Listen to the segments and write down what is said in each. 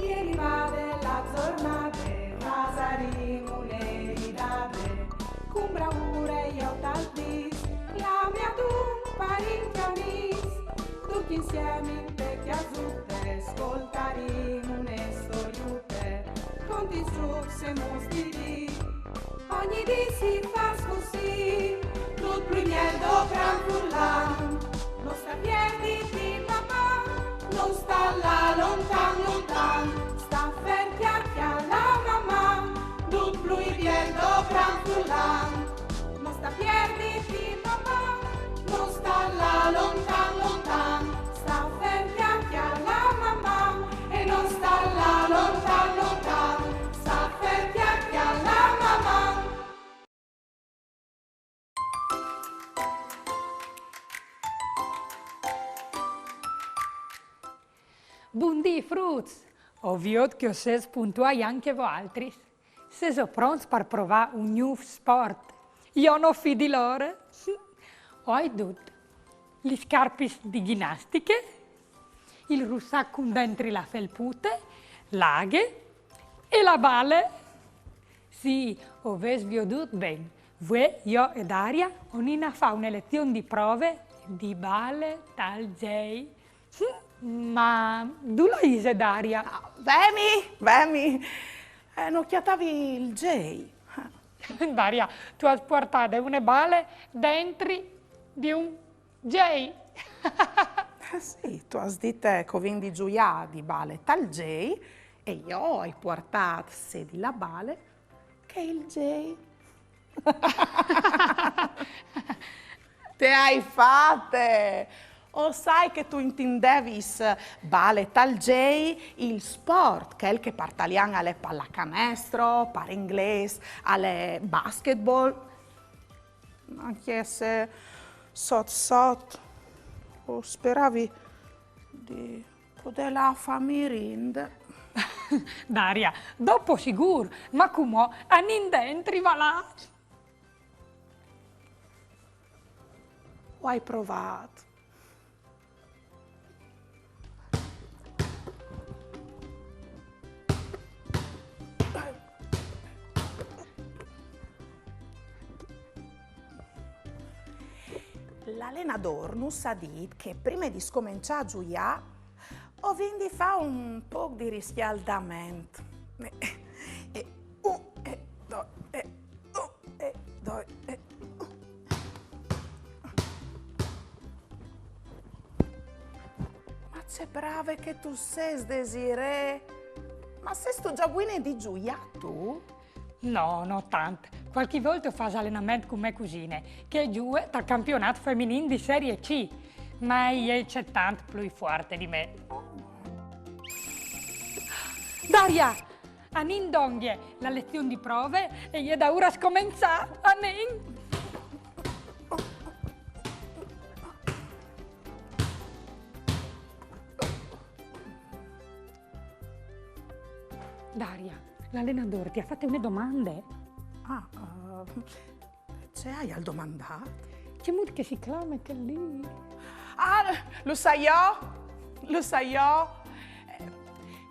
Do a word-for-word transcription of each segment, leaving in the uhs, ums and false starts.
È rivade la zornade, fasarìn une ridade, cun braure jo tal dis, clame adun parint e amis, ducj insiemi inte cjasute, scoltarìn une storiute, cont lis zucs e mus di dì. Ogni dì si fâs cussì, dut plui biel dopran furlan. No sta pierditi, mamà, no sta lâ lontan, lontan. Sta fer, cjalà, cjalà, mamà, dut plui biel dopran furlan. No sta pierditi, mamà, no sta lâ lontan, lontan. Sta fer, cjalà, cjalà, mamà, e no sta lâ lontan, lontan. Sta fer, cjalà, cjalà, mamà. Bundì, fruts! O viôt che o sês puntuâi ancje voaltris. Sêso pronts par provâ un gnûf sport? Jo no fidi l'ore. O ai dut: lis scarpis di gjinastiche, il russac cun dentri la felpute, la aghe e la bale. Sì, o vês viodût ben. Vuê jo e Daria o 'nin a fâ une lezion di prove di bale tal zei. Hm, ma dulà ise Daria? Ah, vemi, vemi. Eh, no cjatavi il zei. Daria, tu âs puartade une bale dentri di un zei. Eh sì, tu âs dite che o vin di zuiâ di bale tal zei e jo o ai puartât sedi la bale che il zei. Te ai fate! O sai che tu intindevis bale tal zei, il sport, chel che par talian al è pallacanestro, par inglês al è basketball. Ancje se sot sot o speravi di podê lâ a fâ mirinde. Daria, dopo sigûr, ma cumò anìn dentri, va là. O ai provât. L'alenadôr nus à dit che prime di scomençâ a zuiâ o vin di fâ un pôc di riscjaldament. E un, e doi, e un, e doi, e un. Ma ce brave che tu sês, Desirée! Ma sêstu za buine di zuiâ tu? No, no tant. Cualchi volte o fâs alenament cun mê cusine, che e zuie tal campionât feminin di Serie C, ma e je cetant plui fuarte di me. Daria! Anìn dongje, la lezion di prove e je daûr a scomençâ. Anìn! Daria, l'alenadôr ti à fate une domande. Ah, eh, ce aial domandât? Cemût che si clame chel li? Ah, lu sai jo, lu sai jo. Eh,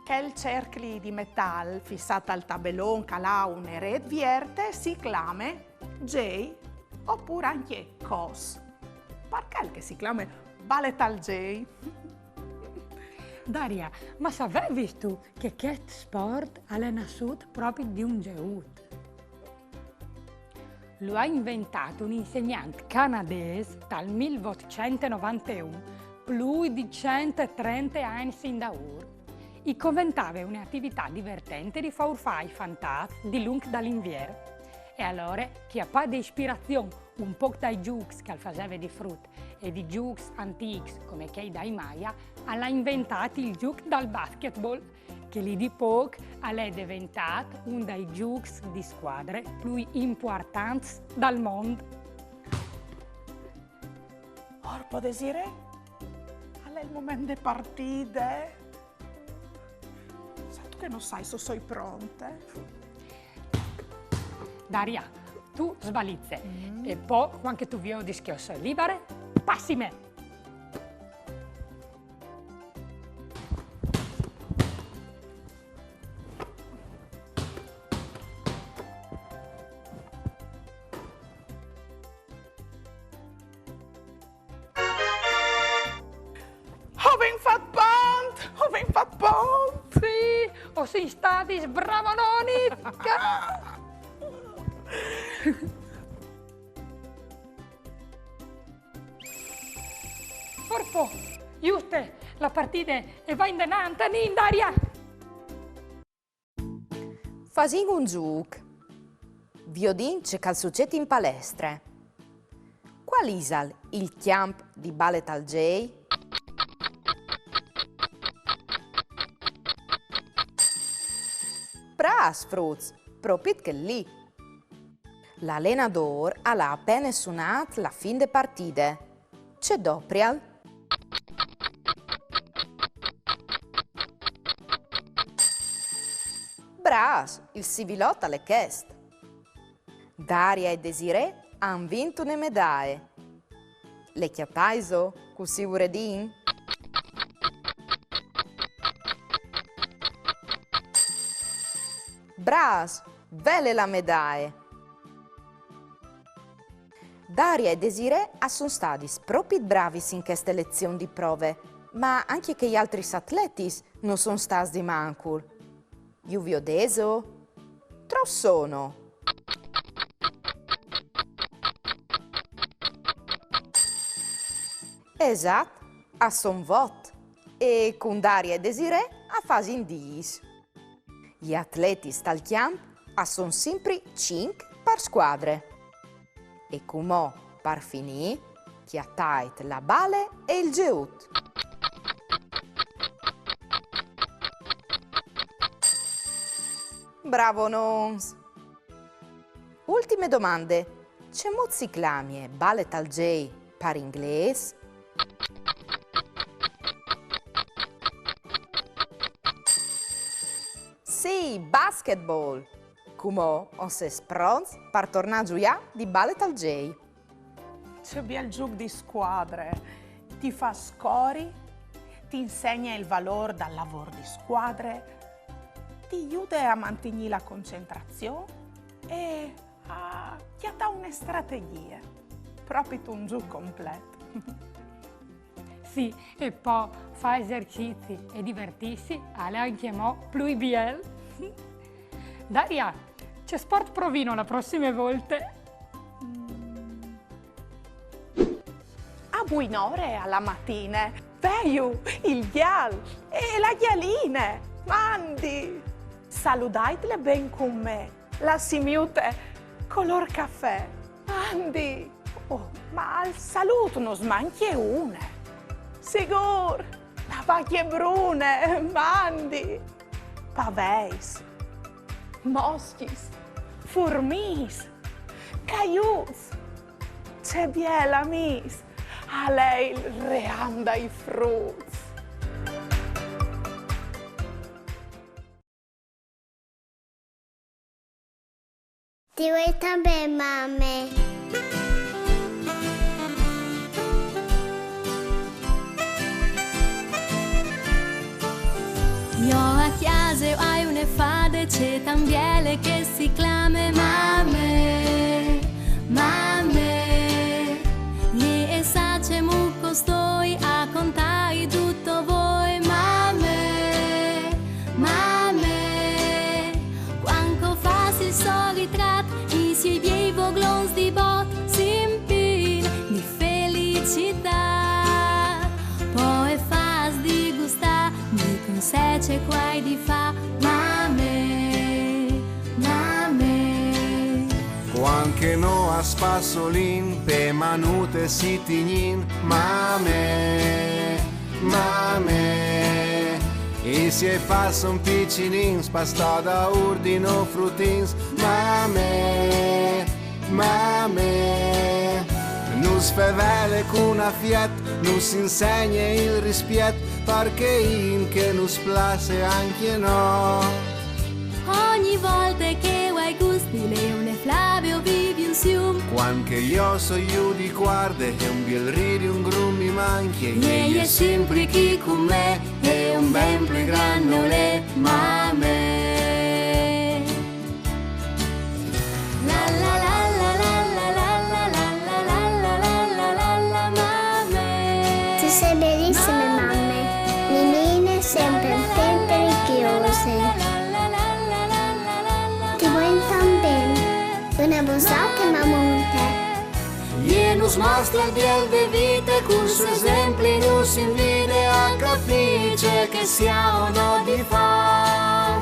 chel cercli di metal fissât al tabelon che al à une rêt vierte si clame zei, opûr ancje cos. Par chel che si clame bale tal zei. Daria, ma savevistu che chest sport al è nassût propit di un zeut? Lu à inventât un insegnant canadês tal mil votcent e novanteun, plui di cent e trente agns indaûr. I coventave une ativitât divertente di fâur fâ ai fantats dilunc dal Invier. E alore, cjapade ispirazion un pôc dai zûcs che al faseve di frut e di zûcs antîcs come chei dai Maya, al à inventât il zûc dal basketball, che li di pôc al è deventât un dai zûcs di scuadre plui impuartants dal mont. Orpo, Desirée, al è il moment de partide. Sâstu che no sai se o soi pronte? Daria, tu sbalize. Mm. E po, cuant che tu viodis che o soi libare, passime! Papà! Sì, o sin stadis bravononis! Orpo, juste, la partide e va indenant, anìn, Daria! Fasìn un zûc. Viodìn ce che al sucêt in palestre. Cuâl isal il cjamp di bale tal zei? Brâfs, fruts, propit chel li. L'alenadôr al à a pene sunât la fin de partide. Ce doprial? Brâfs, il sivilot al è chest. Daria e Desirée a àn vint une medaie. Le cjataiso, cussì vuredìn? Brâfs, vele la medaie! Daria e Desirée a son stadis propit bravis in cheste lezion di prove, ma ancje chei altris atletis no son stâts di mancul. Ju viodêso? Trops sono? Esat, a son vot. E cun Daria e Desirée a fasin dîs. I atletis tal cjamp a son simpri cinc par scuadre. E cumò, par finî, cjatait la bale e il zeut. Bravonons! Ultime domande. Cemût si clamie bale tal zei par inglês? Sì, basketball! Cumò o sês pronts par tornâ a zuiâ di bale tal zei. Ce biel zûc di scuadre! Ti fâs cori, ti insegne il valôr dal lavôr di scuadre, ti jude a mantignî la concentrazion e a cjatâ une strategjie. Propit un zûc complet. Sì, e po fâ esercizi e divertîsi al è ancjemò plui biel. Daria, ce sport provìno la prossime volte? A buinore a la matine, veju il gjal e la gjaline. Mandi! Saludaitle ben cun me, la simiute colôr cafè. Mandi! Oh, ma al salût nus mancje une. Sigûr, la vacje brune, mandi! Paveis, moscjis, furmiis, caiuts. Ce biei amîs, al è il ream dai fruts. Ti vuei tanben, mame. Jo a cjase o ai une fade cetant biele che si clame Mame, Mame. Jê e sa cemût che o stoi a contâi dut a voi, Mame, Mame. Cuant che o fâs il so ritrat, i siei biei voglons di bot si impirin di felicitât. Po e fâs di gustâ di cunseçs che o ai di fâ, Mame, Mame. Cuant che nô a spassolìn, pe manute si tignìn, Mame, Mame. I siei pas son piçinins, pastà daûr di nô frutins, Mame, Mame. Nus fevele cun afiet, nus insegne il rispiet, par chei che nus place ancje nô. Ogni volte che o ai gust di lê une flave o vivi un sium. Cuant che jo o soi jù di cuarde e un biel ridi, un grum mi mancje, jê e je simpri chi cun me e un ben plui grant nol è, Mame. La la la la la la la la la la la la la la, Mame. Tu sei bellissime, mamme. Mimine sempre. Mostra il biel de vite, cul suo esempli nus invide a capì ce che si ha o no di fà.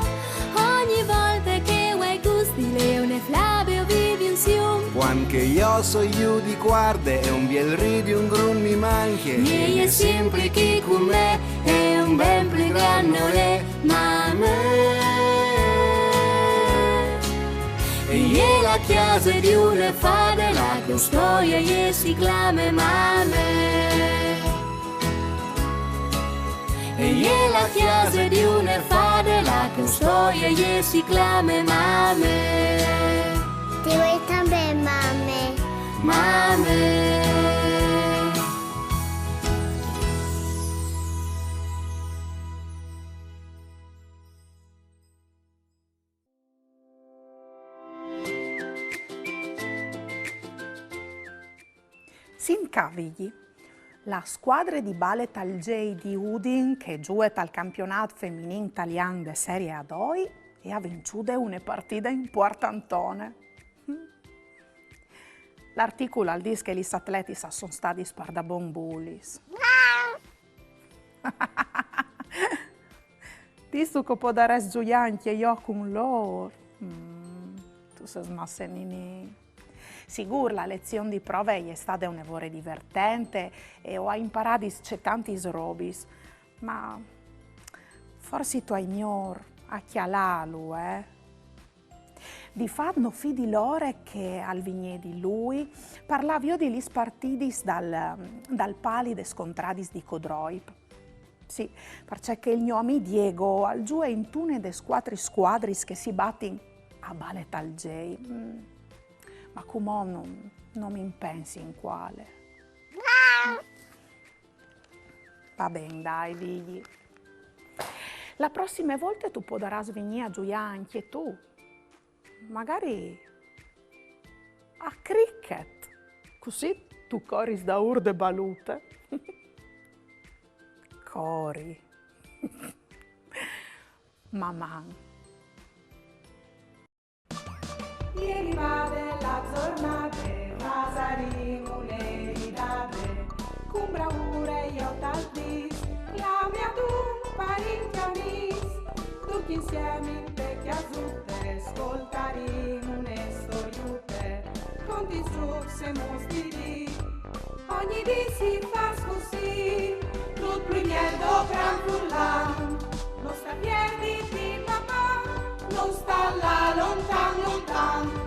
Ogni volta che vuoi gusti leone flabe o vivi un sium. Quando che io so io di guarde e un biel ridi, un grum mi manche. E je simpri chi cun me e un ben pli gran non è, ma me. E je la chiase di une fade, la custoia e si clame mame. E je la chiase di une fade, la custoia e si clame mame. Ti vuoi tambè, mame? Mame. Sin ca, Vigji. La scuadre di bale tal Gei di Udin, che zuet al campionât feminin talian de Serie A doi, e à vinciude une partide impuartantone. L'articul al dîs che lis atletis a son stadis pardabon bulis. Distu che o podarès zuiâ ancje jo cun lôr. Mm, tu sês masse ninin. Sigûr, la lezion di prove e je stade une vore divertente e o ai imparât cetantis robis, ma forsit tu ai miôr a cjalâlu, eh? Di fat no fidi l'ore che al vignedi lui, parlâ viodi lis partidis dal, dal pali des contradis di Codroip. Sì, parcè che il gno amì Diego al zuie intune des cuatri scuadris che si batin a bale tal Gei. Mm. Ma cumò no, no mi impensi in cuale. Va ben, dai, Vigji. La prossime volte tu podarâs vignî a zuiâ ancje tu. Magari a cricket. Cussì tu coris daûr de balute. Cori. Maman. Ieri va de la zornade, vasarìn une ridade, cun braure jo tal dîs, clami adun parint e amîs, ducj insiemi inte cjasute, scoltarìn une storiute, conti strucs e muts di dì. Ogni dì si fâs cussì, dut plui biel dal gran furlan. No sta pierditi, maman, no sta lâ lontan, lontan.